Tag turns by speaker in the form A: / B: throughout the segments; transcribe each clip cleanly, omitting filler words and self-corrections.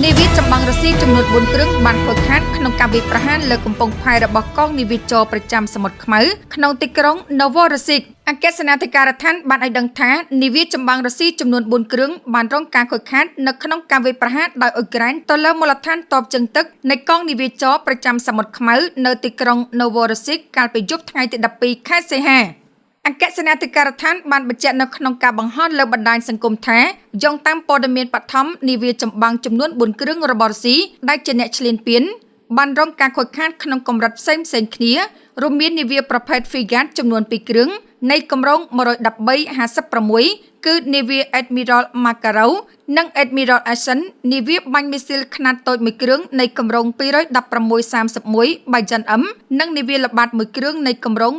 A: នាវាចម្បាំងរុស្ស៊ីចំនួន4គ្រឿងបានខូចខាតក្នុងការវាយប្រហារលើកំពង់ផែរបស់កងនាវាចរប្រចាំសមុទ្រខ្មៅក្នុងទីក្រុង Novorossiysk អគ្គសេនាធិការដ្ឋានបានឲ្យដឹងថានាវាចម្បាំងរុស្ស៊ីចំនួន4គ្រឿងបានរងការខូចខាតនៅក្នុងការវាយប្រហារដោយអ៊ុយក្រែនទៅលើមូលដ្ឋានទ័ពជើងទឹកនៃកងនាវាចរប្រចាំសមុទ្រខ្មៅនៅទីក្រុង Novorossiysk កាលពីយប់ថ្ងៃទី12ខែសីហាអគ្គសេនាធិការដ្ឋានបានបញ្ជាក់នៅក្នុងការបង្ហោះលើបណ្ដាញសង្គមថាយោងតាមព័ត៌មានបឋមនាវាចម្បាំងចំនួន4គ្រឿងរបស់រុស្ស៊ីដែលជាអ្នកឈ្លានពានបានរងការខូចខាតក្នុងកម្រិតផ្សេងៗគ្នារួមមាននាវាប្រភេទ Frigate ចំនួន2គ្រឿងនៃកម្រង113.56គឺនាវា Admiral Makarov និង Admiral Asen នាវាបាញ់មីស៊ីលខ្នាតតូចមួយគ្រឿងនៃកម្រង216.31 Bajan M និងនាវាល្បាតមួយគ្រឿងនៃកម្រង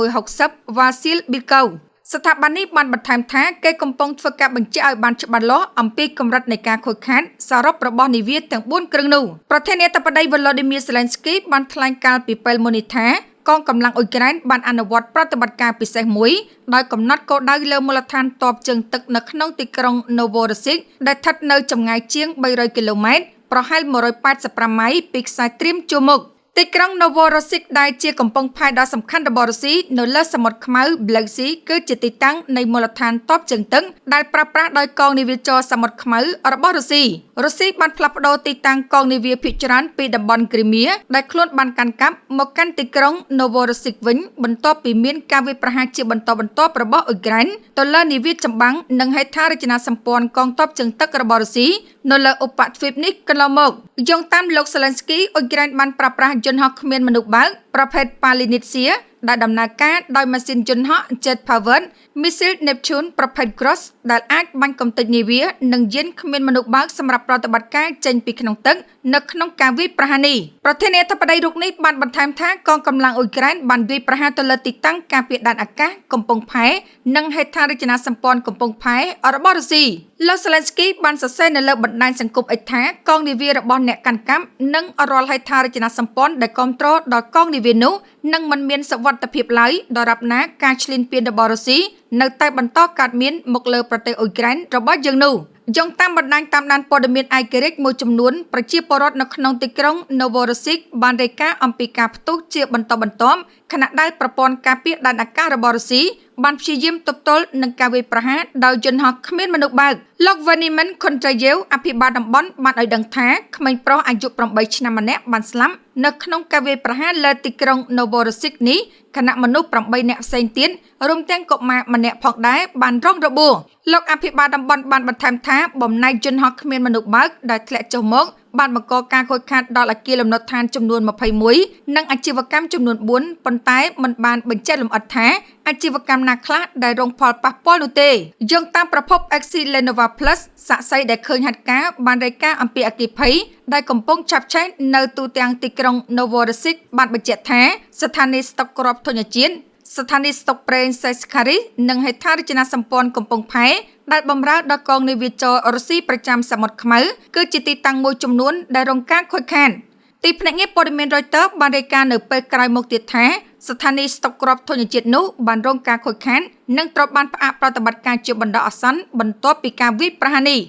A: 221.60 Vasil Bykov ស្ថាប័ននេះបានបន្ថែមថាគេកំពុងធ្វើការបញ្ជាក់ឲ្យបានច្បាស់លាស់អំពីកម្រិតនៃការខូចខាតសរុបរបស់នាវាទាំង4គ្រឿងនោះប្រធានាធិបតី Volodymyr Zelensky បានថ្លែងកាលពីពេលមុននេះថាកងកម្លាំងអ៊ុយក្រែនបានអនុវត្តប្រតិបត្តិការពិសេសមួយដោយកំណត់គោលដៅលើមូលដ្ឋានទ័ពជើងទឹកនៅក្នុងទីក្រុង Novorossiysk ដែលស្ថិតនៅចម្ងាយជាង300គីឡូម៉ែត្រប្រហែល185ម៉ៃពីខ្សែត្រៀមជួរមុខទីក្រុង Novorossiysk ដែលជាកំពង់ផែដ៏សំខាន់របស់រុស្ស៊ីនៅលើសមុទ្រខ្មៅ Black Sea គឺជាទីតាំងនៃមូលដ្ឋានទ័ពជើងទឹកដែលប្រើប្រាស់ដោយកងនាវាចរសមុទ្រខ្មៅរបស់រុស្ស៊ីរុស្ស៊ីបានផ្លាស់ប្ដូរទីតាំងកងនាវាភាគច្រើនពីតំបន់គ្រីមៀដែលខ្លួនបានកាន់កាប់មកកាន់ទីក្រុង Novorossiysk វិញបន្ទាប់ពីមានការវាយប្រហារជាបន្តបន្ទាប់របស់អ៊ុយក្រែនទៅលើនាវាចម្បាំងនិងហេដ្ឋារចនាសម្ព័ន្ធកងទ័ពជើងទឹករបស់រុស្ស៊ីនៅលើឧបទ្វីបនេះកន្លងមកយោងតាមលោក Zelensky អ៊ុយក្រែនបានប្រើប្រាស់យន្តហោះគ្មានមនុស្សបើកប្រភេទ Palinitsia ដែលដំណើរការដោយម៉ាស៊ីនយន្តហោះ Jet Powered មីស៊ីល Neptune ប្រភេទ Gross ដែលអាចបាញ់កម្ទេចនាវានិងយានគ្មានមនុស្សបើកសម្រាប់ប្រតិបត្តិការចេញពីក្នុងទឹកនៅក្នុងការវាយប្រហារនេះប្រធានាធិបតីរូបនេះបានបន្ថែមថាកងកម្លាំងអ៊ុយក្រែនបានវាយប្រហារទៅលើទីតាំងការពារដែនអាកាសកំពង់ផែនិងហេដ្ឋារចនាសម្ព័ន្ធកំពង់ផែរបស់រុស្ស៊ីលោក Zelensky បានសរសេរនៅលើបណ្ដាញសង្គម X ថាកងនាវារបស់អ្នកកាន់កាប់និងរាល់ហេដ្ឋារចនាសម្ព័ន្ធដែលគ្រប់គ្រងដល់កងនាវានោះនឹងមិនមានសុវត្ថិភាពឡើយដរាបណាការឈ្លានពានរបស់រុស្ស៊ីនៅតែបន្តកើតមានមកលើប្រទេសអ៊ុយក្រែនរបស់យើងនោះយោងតាមបណ្ដាញតាមដានព័ត៌មានឯករាជ្យមួយចំនួនប្រជាពលរដ្ឋនៅក្នុងទីក្រុង Novorossiysk បានរាយការណ៍អំពីការផ្ទុះជាបន្តបន្ទាប់ខណៈដែលប្រព័ន្ធការពារដែនអាកាសរបស់រុស្ស៊ីបានព្យាយាមទប់ទល់នឹងការវាយប្រហារដោយយន្តហោះគ្មានមនុស្សបើកលោក Veniamin Kondrayev អភិបាលតំបន់បានឲ្យដឹងថាក្មេងប្រុសអាយុ8ឆ្នាំម្នាក់បានស្លាប់នៅក្នុងការវាយប្រហារលើទីក្រុង Novorossiysk នេះខណៈមនុស្ស8នាក់ផ្សេងទៀតរួមទាំងកុមារម្នាក់ផងដែរបានរងរបួសលោកអភិបាលតំបន់បានបន្ថែមថាបំណែកយន្តហោះគ្មានមនុស្សបើកដែលធ្លាក់ចុះមកបានបង្កការខូចខាតដល់អគារលំនៅឋានចំនួន21និងអាជីវកម្មចំនួន4ប៉ុន្តែមិនបានបញ្ជាក់លម្អិតថាអាជីវកម្មណាខ្លះដែលរងផលប៉ះពាល់នោះទេយោងតាមប្រភព Exilenova Plus សាក្សីដែលឃើញហេតុការណ៍បានរាយការណ៍អំពីអគ្គិភ័យដែលកំពុងឆាបឆេះនៅទូទាំងទីក្រុង Novorossiysk បានបញ្ជាក់ថាស្ថានីយ៍ស្តុកគ្រាប់ធញ្ញជាតិស្ថានីយ៍ស្តុកប្រេងសេស្ខារីសនិងហេដ្ឋារចនាសម្ព័ន្ធកំពង់ផែដែលបម្រើដល់កងនាវាចររុស្ស៊ីប្រចាំសមុទ្រខ្មៅគឺជាទីតាំងមួយចំនួនដែលរងការខូចខាតទីភ្នាក់ងារព័ត៌មាន Reuters បានរាយការណ៍នៅពេលក្រោយមកទៀតថាស្ថានីយ៍ស្តុកគ្រាប់ធញ្ញជាតិនោះបានរងការខូចខាតនិងត្រូវបានផ្អាកប្រតិបត្តិការជាបណ្ដោះអាសន្នបន្ទាប់ពីការវាយប្រហារនេះ។